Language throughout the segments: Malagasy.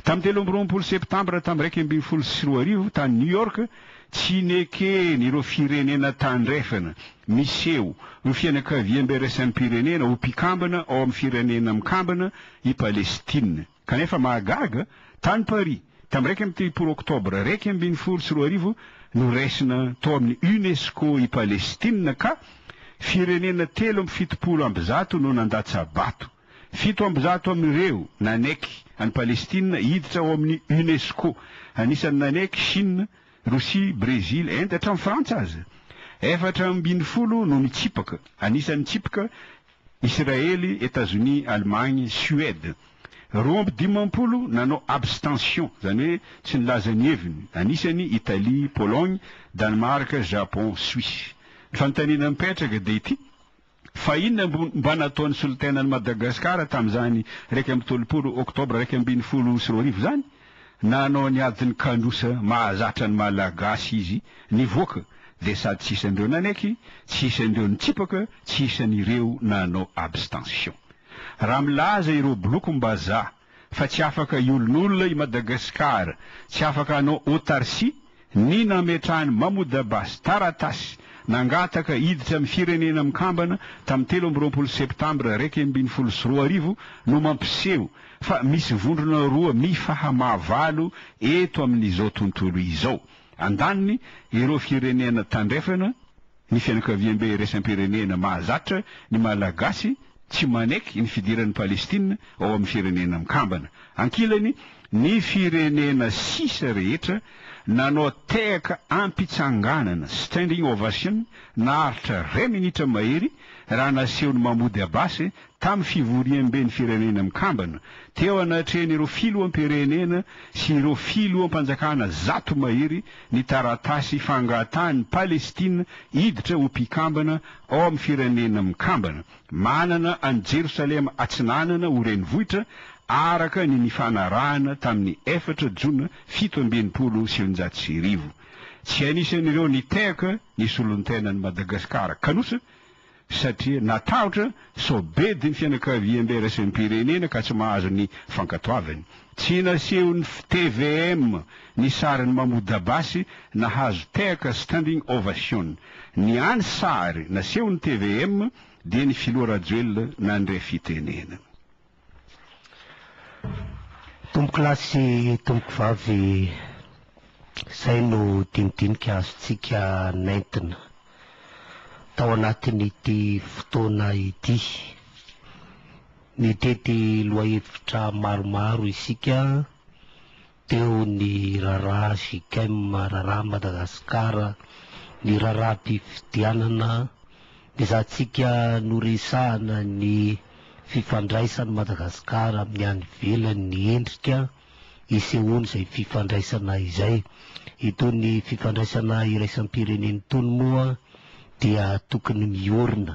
Tamin'ny 23 septambra tamin'ny 2011 tany New York, tsy neken'ireo firenena tandrefana miseho ho fianakaviambe iraisam-pirenena ho mpikambana ao amin'ny Firenena Mikambana i Palestina. Kanefa mahagaga, tany Paris, tamin'ny 31 oktobra 2011, noraisina tao amin'ny Unesco i Palestina ka firenena 173 no nandatsa-bato. 107 amin'ireo nanaiky an'i Palestina hiditra ao amin'ny Unesco. Anisan'ny nanaiky Chine, Rosia, Brezily, Inde, hatramin'i Frantsa aza. 14 no nitsipaka. Anisan'ny nitsipaka Isiraely, Etazonia, Allemagne, Suède. 52 nanao abstention, izany hoe tsy nilaza ny heviny. Anisany Italie, Pologne, Danemark, Japon, Suisse. Ny fanontaniana mipetraka dia ity, Fa inona no mba nataon'ny solontenan'i Madagasikara tamin'izany 31 oktobra 2011 izany? Nanao ny adin'ny kanosa mahazatra ny Malagasy izy, nivoaka dia sady tsy isan'ireo nanaiky, tsy isan'ireo nitsipaka, tsy isan'ireo nanao abstention. Raha milaza ireo bolokom-bazaha fa tsy afaka hiolonolona i Madagasikara, tsy afaka hanao autarcie, ny nametrahan'i Mahmoud Abbas taratasy nangataka hiditra amin'ny Firenena Mikambana tamin'ny 23 septambra 2011 no mampiseho fa misy vondrona roa mifahamavalo eto amin'izao tontolo izao. Andaniny, ireo firenena tandrefana, Ny fianakaviambe iraisam-pirenena mahazatra ny Malagasy tsy manaiky ny fidiran'i Palestina ao amin'ny Firenena Mikambana. Ankilany, ny firenena sisa rehetra nanao tehaka am-pitsanganana, standing ovation, naharitra iray minitra mahery raha nasehon'i Mahmoud Abbas tamin'ny fivoriamben'ny Firenena Mikambana, teo anatrehan'ireo filoham-pirenena sy ireo filoham-panjakana zato mahery ny taratasy fangatahan'i Palestina hiditra ho mpikambana ao amin'ny Firenena Mikambana, manana an'i Jerosalema Atsinanana ho renivohitra, araka ny nifanarahana tamin'ny efatra Jona 1967. Tsy anisan'ireo nitehaka ny solontenan'i Madagasikara kanosa satria natahotra sao bedy ny fianakaviambe iraisam-pirenena ka tsy mahazo ny fankatoavany. Tsy nasehon'ny tvm ny sarin'i Mahmoud Abbas nahazo tehaka standing ovation. Ny hany sary nasehon'ny tvm dia ny filoha Rajoelina nandray fitenenana. Tompokolahy sy tompokovavy, izay no dinidinika azontsika nentina tao anatin'ity fotoana ity. Nitety lohahevitra maromaro isika Teo ny raharaha JICM, raharaha Madagasikara, ny raharaham-pifidianana, Nezahantsika noresahana ny fifandraisan'i Madagasikara amin'ny any ivelany, ny endrika isehoan'izay fifandraisana izay. Itony fifandraisana iraisam-pirenena itony moa dia tokony miorina.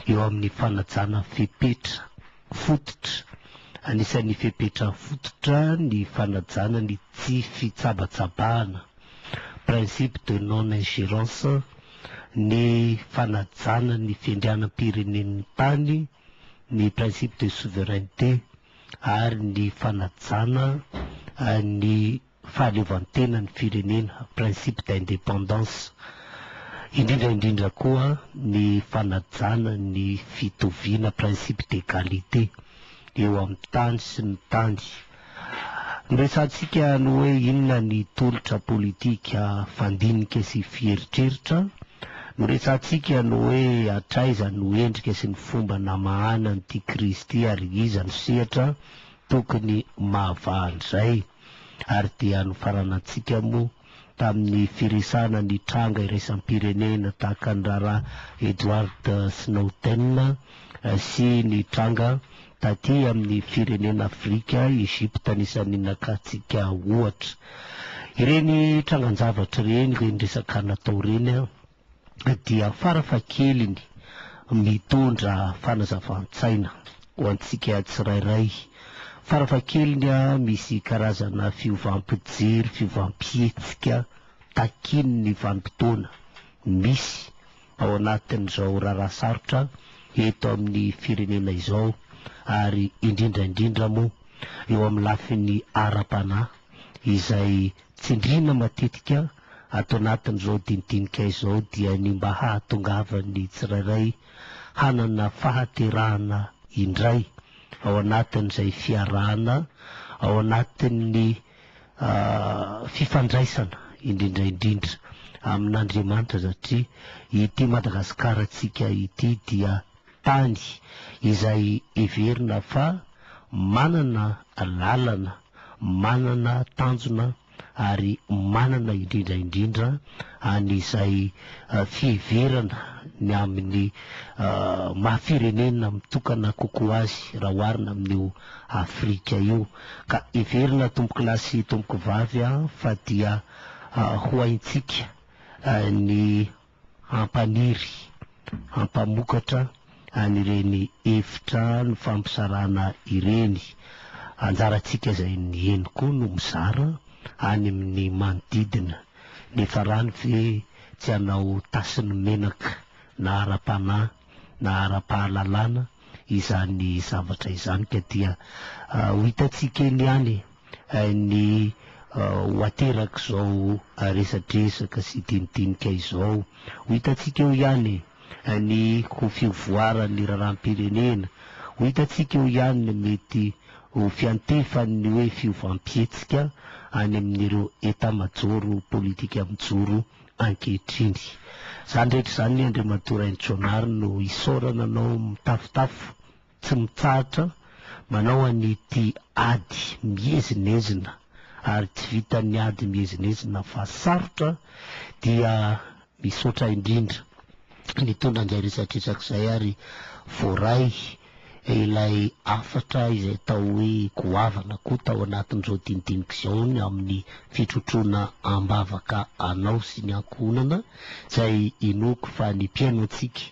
eo amin'ny fanajana fepetra fototra. Anisan'ny fepetra fototra ny fanajana ny tsy fitsabatsabahana, principe de non ingérence, ny fanajana ny fiandrianam-pirenen'ny tany, ny principe de souveraineté, ary ny fanajana ny fahaleovantenan'ny firenena, principe d'indépendance, indrindra indrindra koa ny fanajana ny fitoviana, principe d'égalité, eo amin'ny tany sy ny tany. Noresahantsika ny hoe inona ny tolotra politika fandinika sy fieritreritra, noresahantsika ny hoe hatraiza no endrika sy ny fomba namahana an'ity krizy ity ary iza no sehatra tokony mahavaha an'izay. ary dia nofaranantsika moa tamin'ny firesahana ny tranga iraisam-pirenena tahaka ny raharaha Edward Snowden sy ny tranga taty amin'ny firenena Afrika, Egypte anisan'ny nakantsika ohatra. Ireny trangan-javatra ireny, ireny resaka natao ireny dia farafahakeliny mitondra fanazavan-tsaina ho antsika tsirairay. Farafahakeliny misy karazana fiovam-pijery, fiovam-pihetsika takian'ny vanim-potoana misy ao anatin'izao raharaha sarotra eto amin'ny firenena izao ary indrindra indrindra moa. eo amin'ny lafiny ara-panahy izay tsindriana matetika ato anatin'izao dinidinika izao dia ny mba hahatongavan'ny tsirairay hanana fahaterahana indray ao anatin'izay fiarahana ao anatin'ny fifandraisana indrindra indrindra amin'Andriamanitra satria ity Madagasikarantsika ity dia tany izay heverina fa manana lalana, manana tanjona ary manana indrindra indrindra an'izay fiheverana ny amin'ny maha firenena mitokana kokoa azy raha oharina amin'io Afrika io. Ka heverina tompokolahy sy tompokovavy fa dia ho haintsika ny hampaniry, hampamokatra an'ireny hevitra nifampizarana ireny. Anjarantsika izay nihaino koa no mizara any amin'ny manodidina. Nefa rano ve tsy hanao tasin'ny menaka na ara-panahy na ara-pahalalana izany zavatra izany ka dia ho hitantsika eny ihany ny ho aterak'izao resadresaka sy dinidinika izao. Ho hitantsika eo ihany ny ho fivoaran'ny raharaham-pirenena. Ho hitantsika eo ihany ny mety ho fiantefan'ny hoe fiovam-pihetsika any amin'ireo etamajoro politika mijoro ankehitriny. Izany rehetra izany Andriamatoa Rainitsoanary no isaorana anao mitafotafo tsy mitsahatra manao an'ity ady miezinezina ary tsy vitan'ny ady miezinezina fa sarotra dia misaotra indrindra nitondra an'izay resadresaka izay ary voaray ilay hafatra izay atao hoe goavana koa tao anatin'izao dinidinika izao ny amin'ny fitrotroana am-bavaka anao sy ny ankohonana izay inoako fa ny mpihaino antsika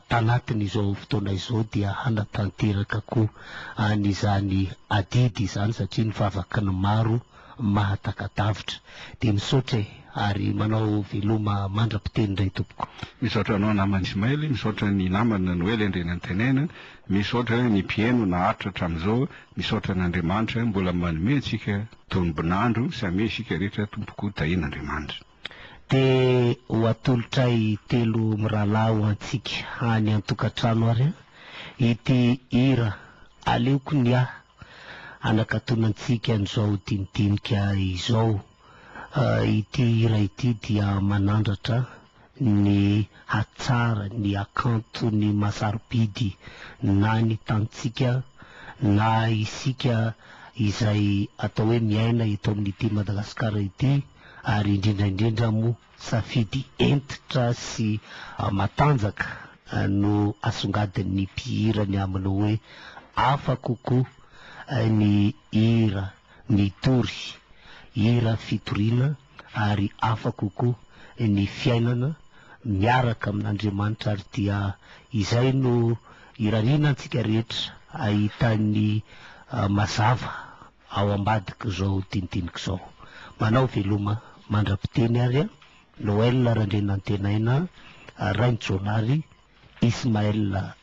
tanatin'izao fotoana izao dia hanatanteraka koa an'izany adidy izany satria ny vavaky ny maro mahataka-davitra. Dia misaotra e! Ary manao veloma mandra-piteny indray tompoko. Misaotra anao namana Ismaël, misaotra ny namana Noely Andrianantenaina, misaotra ny mpihaino naharitra hatramin'izao, misaotra an'Andriamanitra mbola manome antsika tombon'andro, samia isika rehetra tompoko tahian'Andriamanitra. Dia ho atolotray telo mirahalahy ho antsika any an-tokantrano ary ity hira Aleoko ny ahy anakatonantsika an'izao dinidinika izao. Ity hira ity dia manandratra ny hatsara, ny hakanto, ny maha-sarobidy na ny tanintsika na isika izay atao hoe miaina eto amin'ity Madagasikara ity. ary indrindra indrindra moa safidy hentitra sy matanjaka no asongadin'ny mpihira ny amin'ny hoe hafa kokoa ny hira mitory, hira fitoriana ary hafa kokoa ny fiainana miaraka amin'Andriamanitra ary dia izay no irariana antsika rehetra hahita ny mazava ao ambadik'izao dinidinika izao. Manao veloma mandra-piteny ary a! Noël Randrianantenaina, Rainijaonary, Ismaël.